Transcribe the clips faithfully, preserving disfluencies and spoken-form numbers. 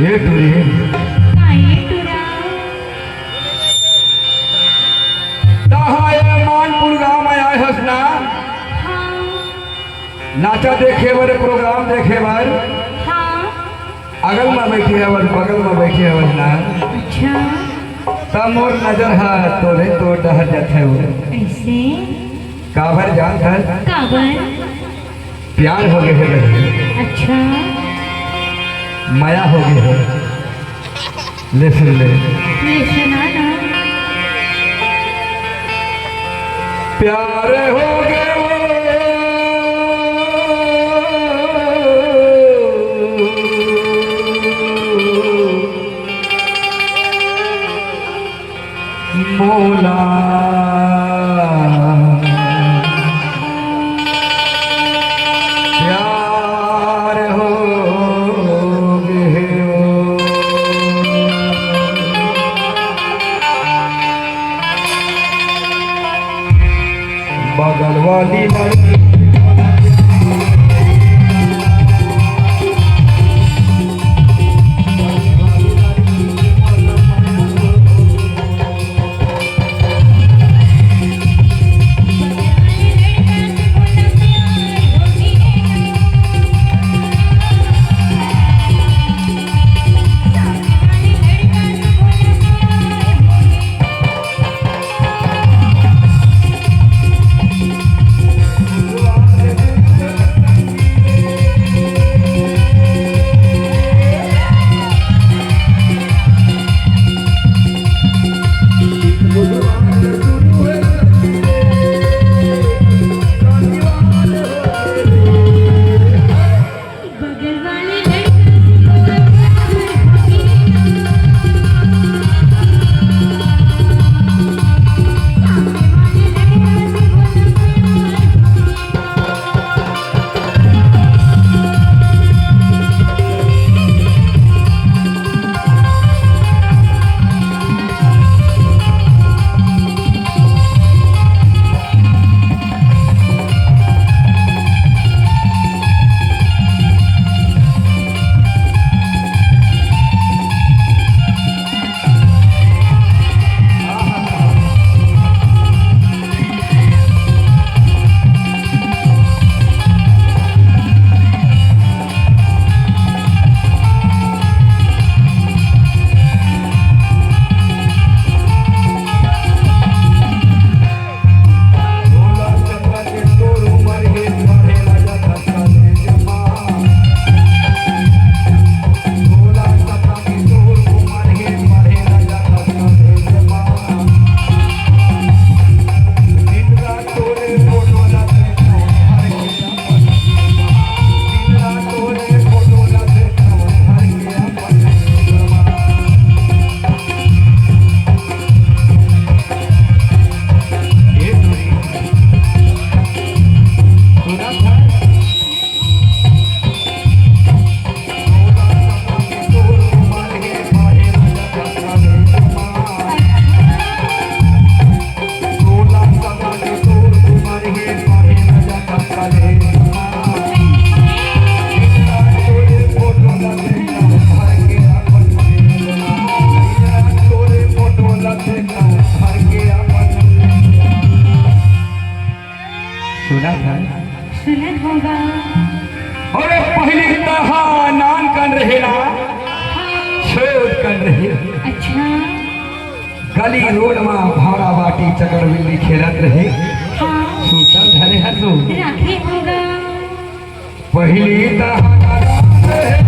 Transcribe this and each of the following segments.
ए टुरी। का ए टुरा? तहाँ ए मानपुर गांव में आए हस ना? हाँ। नाचा देखे बर, प्रोग्राम देखे बर। हाँ। अगल में बैठे हवस, बगल में बैठे हवस ना? अच्छा। त मोर नजर ह तोरे तो डहर जाथे वो। ऐसे? काबर जानत हस? काबर? प्यार हो गए हे बहिनी। अच्छा। मया हो गए हे। ले सुन ले। ले सुना ना। प्यार हो गए वो। मोला प्यार हो गे ओ। बगल वाली लड़की सुनत हस? सुनत हों गा। अरे पहली तहाँ नान कन रहे ना, हाँ। छोट कन रहे। अच्छा। गली रोड मा भाड़ा बाटी चकर बिल्ली खेलत रहे। हाँ। सूतल धरे हस तू। राखे हों गा। पहली तहाँ नान रहे।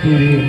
पूरी